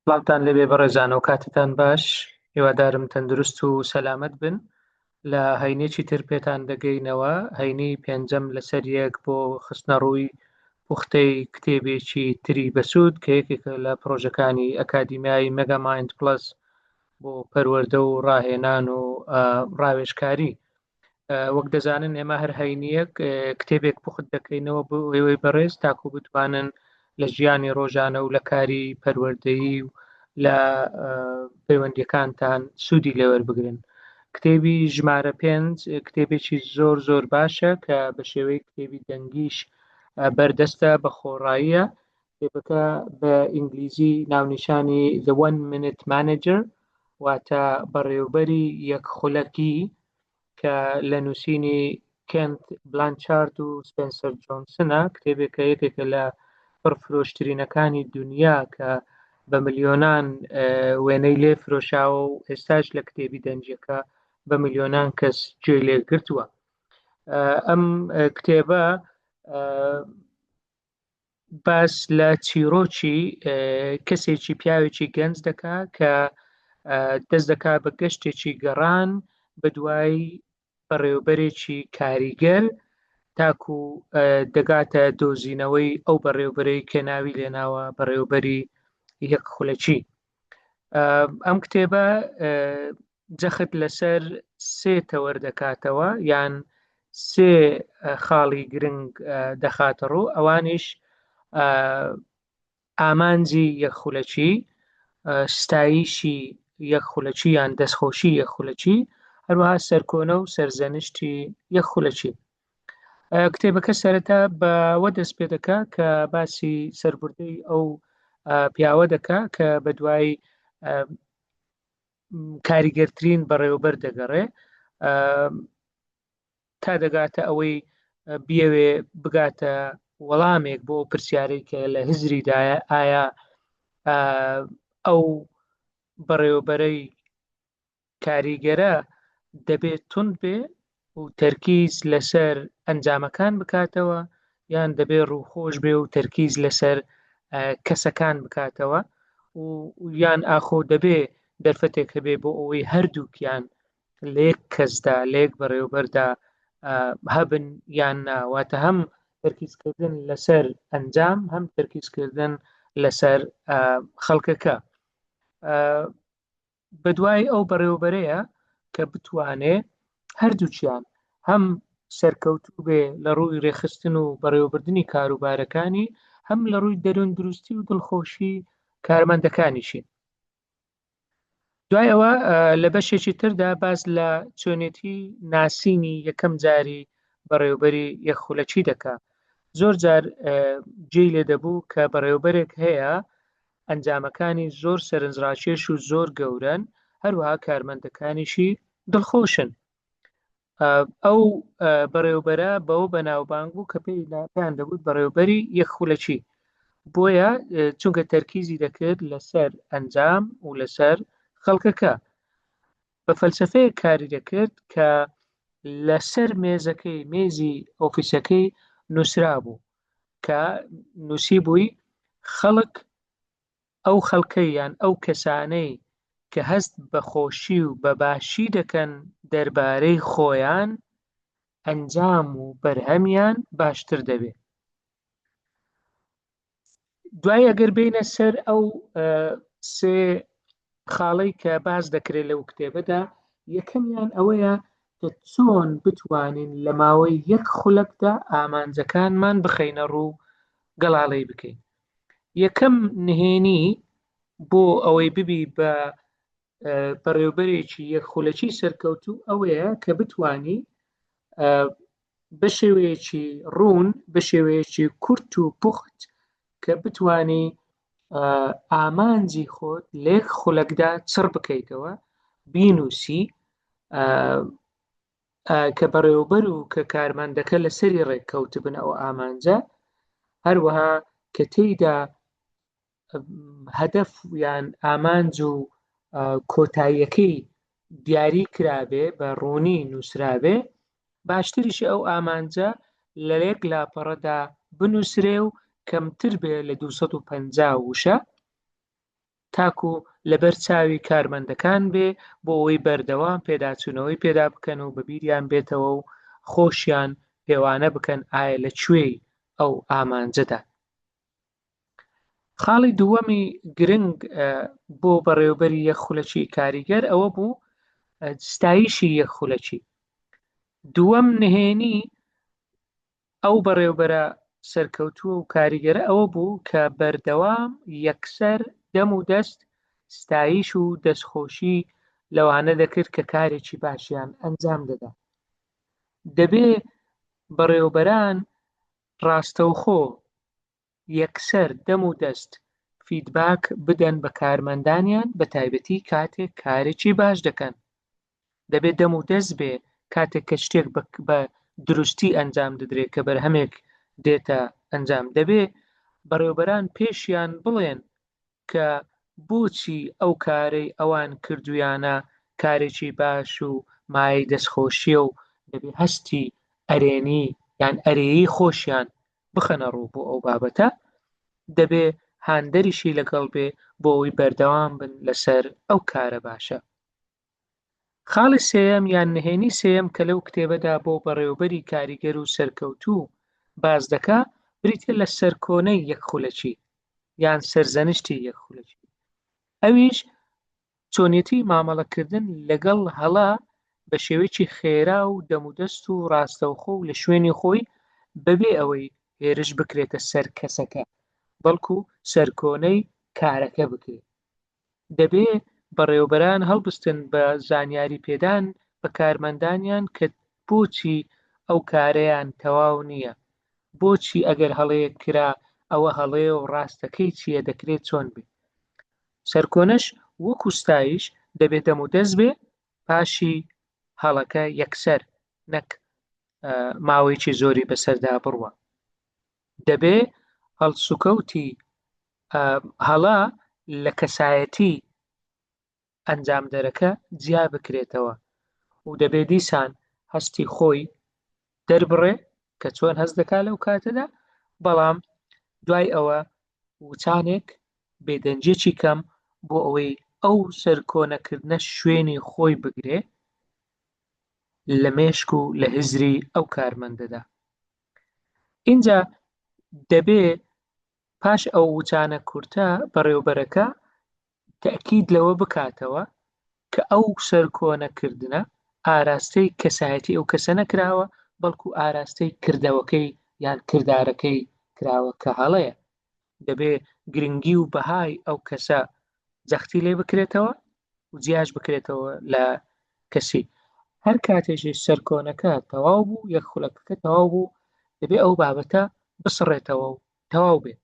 سڵاوتان لێبێ بەڕێزان و کاتتان باش هیوادارم تەندروست و سەلامەت بن لە هەینێکی تر پێتان دەگەینەوە هەینی پێنجەم لەسەر یەک بۆ خستنەڕووی پوختەی کتێبێکی تری بەسوود کە یەکێکە لە پرۆژەکانی ئەکادیمیای مەگامایند پلس بۆ پەروەردە و ڕاهێنان و ڕاوێژکاری وەک دەزانن ئێمە هەر هەینیەک کتێبێک پوخت دەکەینەوە بۆ ئێوەی بەڕێز تاکو بتوانن لە ژیانی ڕۆژانە و لە کاری پەروەردەیی و لە پەیوەندیەکانتان سوودی لێوەربگرن کتێبی ژمارە پێنج کتێبێکی زۆر زۆر باشە کە بە شێوەی کتێبی دەنگیش بەردەستە بە خۆڕاییە کتێبەکە بە ئینگلیزی ناونیشانی The One Minute Manager واتە بەڕێوبەری یەک خولەکی کە لە نووسینی کێنت بلانچارد و سپێنسەر جۆنسنە، کتێبێکە یەکێکە لە پڕفرۆشترینەکانی دونیا کە بە ملیۆنان وێنەی لێ فرۆشاوە و ئێستاش لە کتێبی دەنگیەکە بە ملیۆنان کەس گوێی لێ گرتووە. ئەم کتێبە باس لە چیرۆکی کەسێکی پیاوێکی گەنج دەکا کە دەست دەکا بە گەشتێکی گەڕان بە دوای بەڕێوبەرێکی کاریگەر تاکو دەگاتە دۆزینەوەی ئەو بەڕێوبەرەی کە ناوی لێناوە بەڕێوبەری یەک خولەکی. ئەم کتێبە جەخت لەسەر سێ تەوەر دەکاتەوە یان سێ خاڵی گرنگ دەخاتە ڕوو ئەوانیش ئامانجی یەک خولەکی ستایشی یەک خولەکی یان دەستخۆشی یەک خولەکی هەروەها سەرکۆنە و سەرزەنشتی یەک خولەکی کتێبەکە سەرەتا بەوە دەست پێ دەکا کە باسی سربردەی ئەو پیاوە دەکا کە بە دوای کاریگەرترین بەڕێوەبەر دەگەڕێ تا دەگاتە ئەوەی بیەوێ بگاتە وەڵامێک بۆ پرسیارێک کە لە هزریدایە ئایا ئەو بەڕێوەبەرەی کاریگەرە دەبێت توند بێ و تەرکیز لەسەر ئەنجامەکان بکاتەوە یان دەبێ ڕووخۆش بێ و تەرکیز لەسەر کەسەکان بکاتەوە و یان ئاخۆ دەبێ دەرفەتێک هەبێ بۆ ئەوەی هەردووکیان لە یەک کەسدا لە یەک بەڕێوبەردا هەبن یان ناواتە هەم تەرکیزکردن لەسەر ئەنجام هەم تەرکیزکردن لەسەر خەڵکەکە بەدوای ئەو بەڕێوەبەرەیە کە بتوانێ هەردووکیان هەم سەرکەوتوو بێ لە ڕووی ڕێکخستن و بەڕێوەبردنی کاروبارەکانی هەم لە ڕووی دەروون دروستی و دڵخۆشی کارمەندەکانیشی. دوای ئەوە لە بەشێکی تردا باس لە چۆنێتی ناسینی یەکەم جاری بەڕێوبەری یەک خولەکی دەکا زۆر جار جێی لێ دەبوو کە بەڕێوبەرێک هەیە ئەنجامەکانی زۆر سەرنجڕاکێش و زۆر گەورەن، هەروەها کارمەندەکانیشی دڵخۆشن. ئەو بەڕێوبەرە بەوە بەناوبانگ بوو کە پێی پێیان دەگوت بەڕێوبەری یەک خولەکی، بۆیە چونکە تەرکیزی دەکرد لەسەر ئەنجام و لەسەر خەڵکەکە. بە فەلسەفەیەک کاری دەکرد کە لەسەر مێزەکەی مێزی ئۆفیسەکەی نووسرابوو کە نووسیبووی خەڵک ئەو خەڵکەی یان ئەو کەسانەی کە هەست بە خۆشی و بە باشی دەکەن دەربارەی خۆیان ئەنجام و بەرهەمیان باشتر دەبێ. دوای ئەگەر بینە سەر ئەو سێ خاڵەی کە باس دەکرێت لەو کتێبەدا یەکەمیان ئەوەیە کە چۆن بتوانین لە ماوەی یەک خولەکدا ئامانجەکانمان بخەینە ڕوو گەڵاڵەی بکەین یەکەم نهێنی بۆ ئەوەی ببی بە بەڕێوبەرێکی یەک خولەکی سەرکەوتوو ئەوەیە کە بتانی بە شێوەیەکی ڕوون بە شێوەیەکی کورت و پوخت کە بتانی ئامانجی خۆت لێک خولەکدا چڕ بکەیتەوە بینوسی کە بەڕێوبەر و کە کارمەندەکە لەسەری ڕێککەوتبن ئەو ئامانجە هەروەها کە تێیدا هەدەف یان ئامانج و کۆتاییەکەی دیاری کرابێ بە ڕوونی نووسرابێ باشتریش ئەو ئامانجە لە یەک لاپەڕەدا بنووسرێ و کەمتر بێ لە 250 وشە. تاکو لەبەر چاوی کارمەندەکان بێ بۆ ئەوەی بەردەوام پێداچوونەوەی پێدا بکەن و بەبیریان بێتەوە و خۆشیان پێوانە بکەن ئایا لە کوێی ئەو ئامانجەدان. خاڵی دووەمی گرنگ بۆ بەڕێوبەری یەک خولەکی کاریگەر ئەوە بوو ستایشی یەک خولەکی. دووەم نهێنی ئەو بەڕێوبەرە سەرکەوتووە و کاریگەرە ئەوە بوو کە بەردەوام یەکسەر دەم و دەست ستایش و دەستخۆشی لەوانە دەکرد کە کارێکی باشیان ئەنجام دەدا. دەبێ بەڕێوبەران ڕاستەوخۆ یەکسەر دەم و دەست feedback بدەن بە کارمەندانیان بە تایبەتی کاتێک کارێکی باش دەکەن. دەبێت دەم و دەست بێ کاتێک کە شتێک بە دروستی ئەنجام دەدرێت کە بەرهەمێک دێتە ئەنجام دەبێ بەڕێوبەران پێشیان بڵێن کە بۆچی ئەو کارەی ئەوان کردویانە کارێکی باش و مایەی دەستخۆشیە و دەبێ هەستی ئەرێنی یان ئەرێیی خۆشیان بخەنە ڕوو بۆ ئەو بابەتە دەبێ هاندەریشی لەگەڵ بێ بۆ ئەوەی بەردەوام بن لەسەر ئەو کارە باشە. خاڵی سێیەم یان نهێنی سێیەم کە لەو کتێبەدا بۆ بەڕێوەبەری کاریگەر و سەرکەوتوو باس دەکا بریتیە لە سەرکۆنەی یەک خولەکی یان سەرزەنشتی یەک خولەکی ئەویش چۆنیەتی مامەڵەکردن لەگەڵ هەڵە بە شێوەیەکی خێرا و دەمودەست و ڕاستەوخۆ و لە شوێنی خۆی بەبێ ئەوەی هێرش بکرێتە سەر کەسەکە بەڵکو سەرکۆنەی کارەکە بکرێت. دەبێ بەڕێوەبەران هەڵبستن بە زانیاری پێدان بە کارمەندانیان کە بۆچی ئەو کارەیان تەواو نییە، بۆچی ئەگەر هەڵەیەک کرا ئەوە هەڵەیە و ڕاستەکەی چییە دەکرێت چۆن بێ. سەرکۆنەش وەکو ستایش دەبێ دەمودەست بێ پاشی هەڵەکە یەکسەر نەک ماوەیەکی زۆری بەسەردا بڕوا. دەبێ هەڵسوکەوتی هەڵە لە کەسایەتی ئەنجامدەرەکە جیا بکرێتەوە و دەبێ دیسان هەستی خۆی دەربڕێ کە چۆن هەست دەکا لەو کاتەدا بەڵام دوای ئەوە وچانێک بێدەنگیەکی کەم بۆ ئەوەی ئەو سەرکۆنەکردنە شوێنی خۆی بگرێ لە مێشک و لە هزری ئەو کارمەندەدا ئینجا دەبێ پاش ئەو وچانە کورتە بەڕێوبەرەکە تەئکید لەوە بکاتەوە کە ئەو سەرکۆنەکردنە ئاراستەی کەسایەتی ئەو کەسە نەکراوە بەڵکو ئاراستەی کردەوەکەی یان کردارەکەی کراوە کە هەڵەیە دەبێ گرنگی و بەهای ئەو کەسە جەختی لێ بکرێتەوە و جیاش بکرێتەوە لە کەسی هەر کاتێکی سەرکۆنەکە تەواو بوو یەک خولەکەکە تەواو بوو دەبێ ئەو بابەتە بسڕێتەوە و تەواو بێت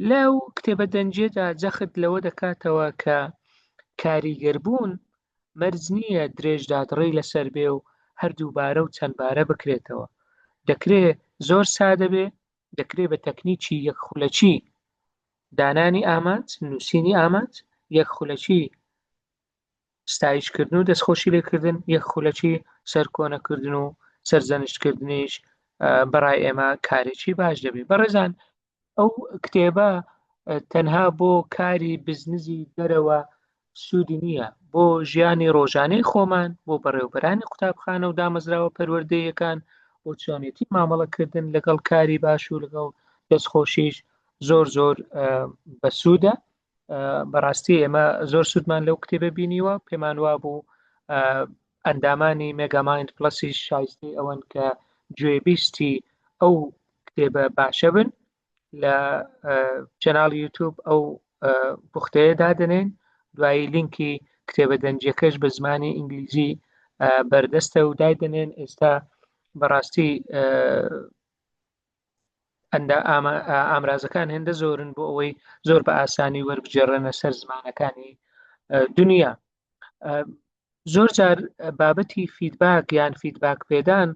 لەو کتێبە دەنگیەدا جەخت لەوە دەکاتەوە کە کاریگەربوون مەرج نییە درێژدادڕی لەسەر بێ و هەر دووبارە و چەندبارە بکرێتەوە دەکرێ زۆر سادە بێ دەکرێ بە تەکنیکی یەک خولەکی دانانی ئامانج نووسینی ئامانج یەک خولەکی ستایشکردن و دەستخۆشی لێکردن یەک خولەکی سەرکۆنەکردن و سەرزەنشتکردنیش بەڕای ئێمە کارێکی باش دەبێت بەڕێزان ئەو کتێبە تەنها بۆ کاری بزنزی دەرەوە سوودی نییە بۆ ژیانی ڕۆژانەی خۆمان بۆ بەڕێوبەرانی قوتابخانە و دامەزراوە پەروەردەیەکان بۆ چۆنێتی مامەڵەکردن لەگەڵ کاری باش و لەگەڵ دەستخۆشیش زۆر زۆر بەسوودە بەڕاستی ئێمە زۆر سوودمان لەو کتێبە بینیوە پێمان وابوو ئەندامانی مێگامایند پلسی شایستەی ئەوەن کە گوێبیستی ئەو کتێبە باشە بن لە channel ی یوتوب ئەو پوختەیە دادەنێن دوایی لینکی کتێبە دەنگیەکەش بە زمانی ئینگلیزی بەردەستە و دایدەنێن ئێستا بەڕاستی ئەندا ئامرازەکان هێندە زۆرن بۆ ئەوەی زۆر بە ئاسانی وەربگێڕێنە سەر زمانەکانی دنیا زۆر جار بابەتی feedback یان feedback پێدان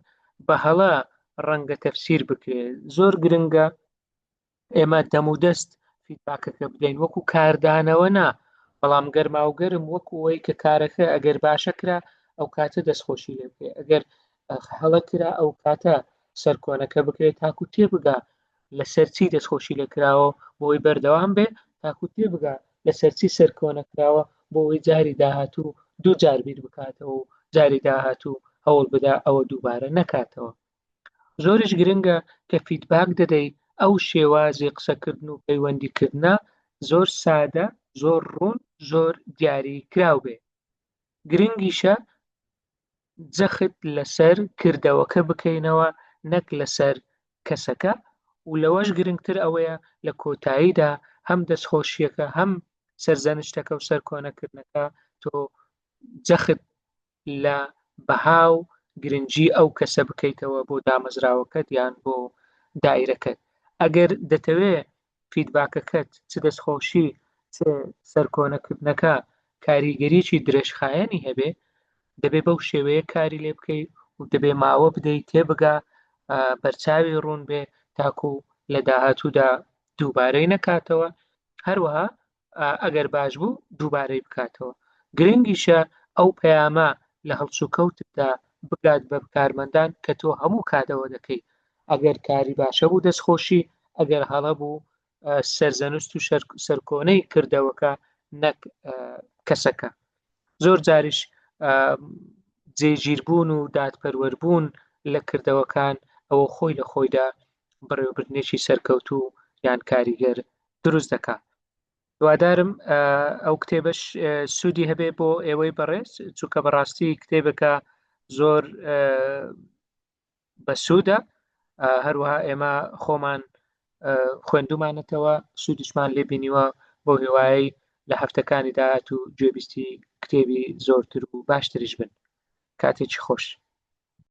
بە هەڵە ڕەنگە تەفسیر بکرێت زۆر گرنگە ئێمە دەمودەست feedback ەکە بدەین وەکو کاردانەوە نا بەڵام گەرماوگەرم وەکو ئەوەی کە کارەکە ئەگەر باشە کرا ئەو کاتە دەستخۆشی لێ بکەی ئەگەر هەڵە کرا ئەو کاتە سەرکۆنەکە بکرێت تاکو تێبگا لەسەر چی دەستخۆشی لێ کراوە بۆی بەردەوام بێ تاکو تێبگا. لەسەر چی سەرکۆنە کراوە بۆ ئەوەی جاری داهاتوو دوو جار بیر بکاتەوە و جاری داهاتوو هەوڵ بدا ئەوە دووبارە نەکاتەوە. زۆریش گرنگە کە feedback دەدەی ئەو شێوازی قسەکردن و پەیوەندیکردنە زۆر سادە، زۆر ڕوون، زۆر دیاری کراو بێ. گرنگیشە جەخت لەسەر کردەوەکە بکەینەوە نەک لەسەر کەسەکە و لەوەش گرنگتر ئەوەیە لە کۆتاییدا هەم دەستخۆشیەکە هەم سەرزەنشتەکە و سەرکۆنەکردنەکە تۆ جەخت لە بەها و گرنگی ئەو کەسە بکەیتەوە بۆ دامەزراوەکەت یان بۆ دایرەکەت ئەگەر دەتەوێ feedback ەکەت چ دەستخۆشی چ سەرکۆنەکردنەکە کاریگەریی درێژخایەنی هەبێ دەبێ بەو شێوەیە کاری لێ بکەی و دەبێ ماوە بدەیت تێبگا بەرچاوی ڕوون بێ تاکو لە داهاتوودا دووبارەی نەکاتەوە هەروەها ئەگەر باش بوو دووبارەی بکاتەوە گرنگیشە ئەو پەیامە لە هەڵسوکەوتدا بگات بە کارمەندان کە تۆ هەموو کاتەوە دەکەی ئەگەر کاری باشە بوو دەستخۆشی ئەگەر هەڵە بوو سەرزەنست و سەرکۆنەی کردەوەکە نەک کەسەکە زۆر جاریش جێگیربوون و دادپەروەربوون لە کردەوەکان ئەوە خۆی لە خۆیدا بەڕێوەبردنێکی سەرکەوتوو یان کاریگەر دروست دەکا هیوادارم ئەو کتێبەش سوودی هەبێ بۆ ئێوەی بەڕێز چونکە بەڕاستی کتێبەکە زۆر بەسوودە هەروەها ئێمە خۆمان خوێندومانەتەوە سوودیشمان لێ بینیوە بۆ هیوایی لە هەفتەکانی داهات و گوێبیستی کتێبی زۆرتر و باشتریش بن کاتێکی خۆش.